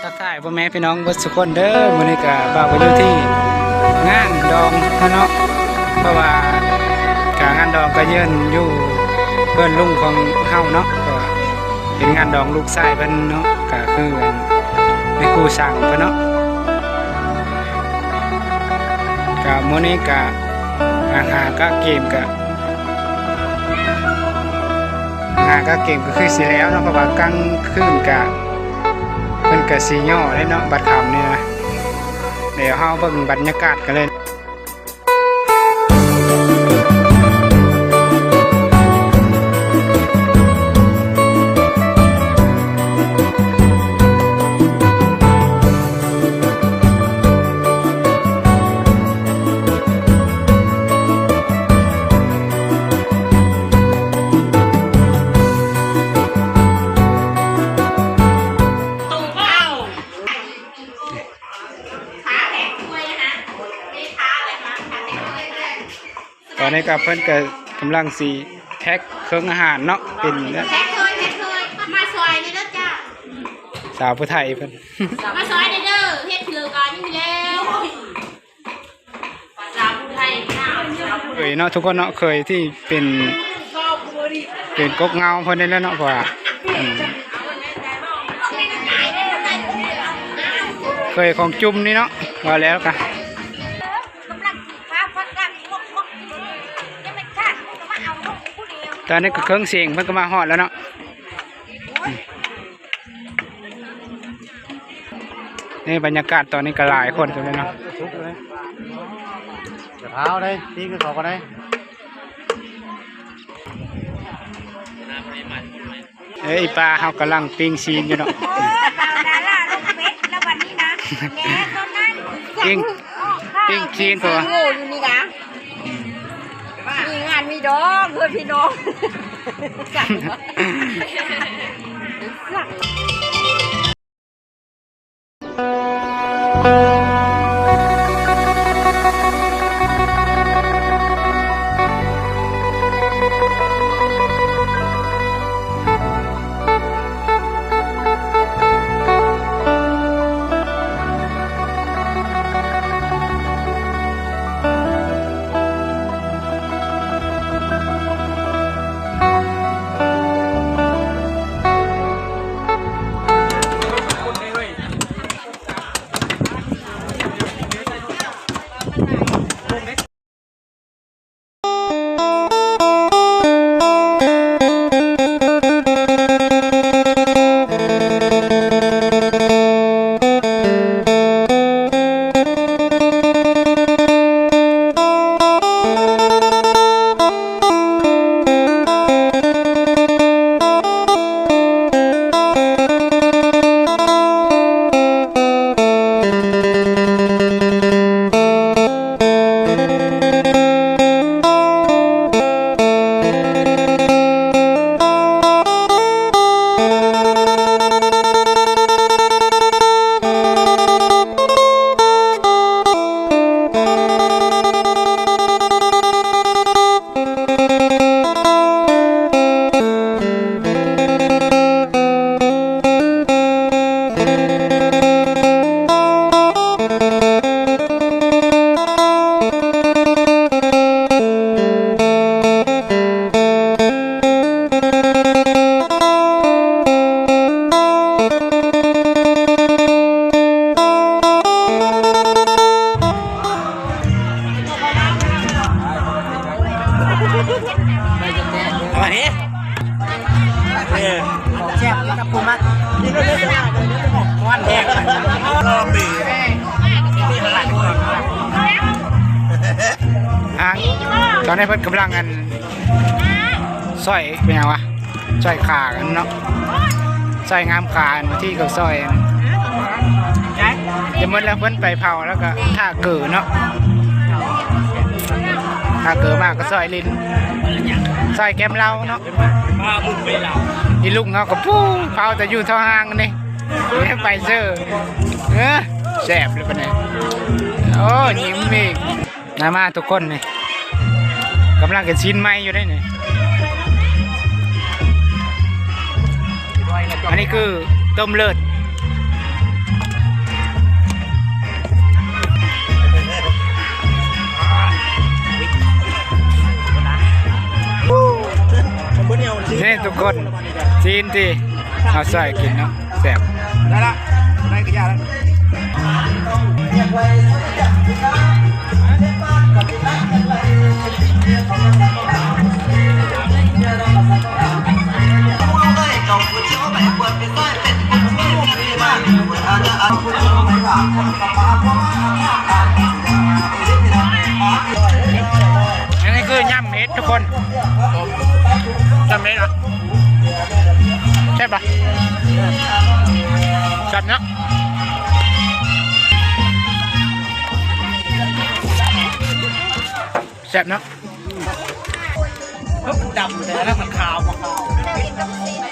ທັກທາຍພໍ່ແມ່ພີ່ນ້ອງເບິດສູ່ຄົນເດີ. ມື້ນີ້ກະບ່າວກະຢູ່ທີ່ງານດອງເນາະ ເພາະວ່າກະງານດອງກະເຍືອນຢູ່ເຮືອນລຸງຂອງເຮົາເນາະ ເພາະວ່າເປັນງານດອງລູກຊາຍເພິ່ນເນາະ ກະຄືແມ່ຄູສັງເພິ່ນເນາະ. ກະມື້ນີ້ກະຫາກະເກມກະ ຫາກະເກມກະຄືຊິແລ້ວເນາະ ເພາະວ່າກາງຄືນກະ ເພິ່ນກະຊິຍໍ້ເດ້ເນາະ ບາດຄ່ຳນີ້ນະ. ດຽວເຮົາເບິ່ງບັນຍາກາດກັນເລີຍ. ຕອນນີ້ກະເພິ່ນກະກຳລັງຊິແພັກເຄື່ອງອາຫານເນາະ ເປັນ ແພັກເຄີຍ ແພັກເຄີຍ ມາຊ່ອຍແດ່ເດີຈ້າ ສາວຜູ້ໄທເພິ່ນ ມາຊ່ອຍແດ່ເດີ ເຮັດເທື່ອກະຍັງມີແລ້ວ. ເຄີຍເນາະທຸກຄົນເນາະ ເຄີຍທີ່ເປັນ ເປັນກົກເງົາເພິ່ນນີ້ແຫຼະເນາະ ເພາະວ່າ ອືມ ເຄີຍຂອງຈຸ່ມນີ້ເນາະ ວ່າແລ້ວກະ ຕອນນີ້ກະເຄື່ອງສຽງເພິ່ນກະມາຮອດແລ້ວເນາະ. ນີ້ບັນຍາກາດຕອນນີ້ກະຫຼາຍຄົນຢູ່ເລີຍເນາະ ຢ່າພາວໄດ໋ ປີ້ງເຂົາກໍໄດ້. ເອີຍ ອີ່ປ້າເຮົາກຳລັງປີ້ງຊີ້ນຢູ່ເນາະ ເອີ ດາລາລົງເຟສແລ້ວບັດນີ້ນະ ແມ່ນຕອນນັ້ນ ປີ້ງ ປີ້ງຊີ້ນ ໂອ້ ຢູ່ນີ້ນະ ມີງານມີດອງເອີຍພີ່ນ້ອງ. ແຊບກັບຜູ້ມັກ ຮ້ອນແຮງ ອ່ະ ຕອນນີ້ເພິ່ນກຳລັງ ອັນ ຊ່ອຍ ເປັນຫຍັງວະ? ຊ່ອຍຂ້າກັນເນາະ ຊ່ອຍງາມຂ້າ ອັນທີ່ເຂົາຊ່ອຍ ຈະໝົດແລ້ວ ເພິ່ນໄປເຜົາແລ້ວກະຖ້າເກີເນາະ ຖ້າເກີມາກະຊ່ອຍຫຼິ້ນ ຊ່ອຍແກ້ມເຫຼົ້າເນາະ ອີລຸງເຮົາກະປູ້ເຜົາແຕ່ຢູ່ທໍ່ຫ່າງນີ້ ໄປເຊີ ເອີ ແຊບເລີຍປານໃດ. ໂອ້ ຍິ້ມອີກ. ມາ ມາທຸກຄົນນີ້ ກຳລັງເຮັດຊີ້ນໃໝ່ຢູ່ເດ້ນີ້. ອັນນີ້ຄືຕົ້ມເລີດ. ນີ້ທຸກຄົນ ຊີ້ນທີ່ເຮົາໃສ່ກິນເນາະ ແຊບ. ໄດ້ລະ ໄດ້ກະຢາລະ. ອັນນີ້ຄືຍຳເຫັດທຸກຄົນ ຍຳເຫັດເນາະ ແຊບປະ? ແຊບເນາະ ແຊບເນາະ. ເອີ ມັນດຳແທ້ ແລ້ວມັນຂາວບໍ່ຂາວ?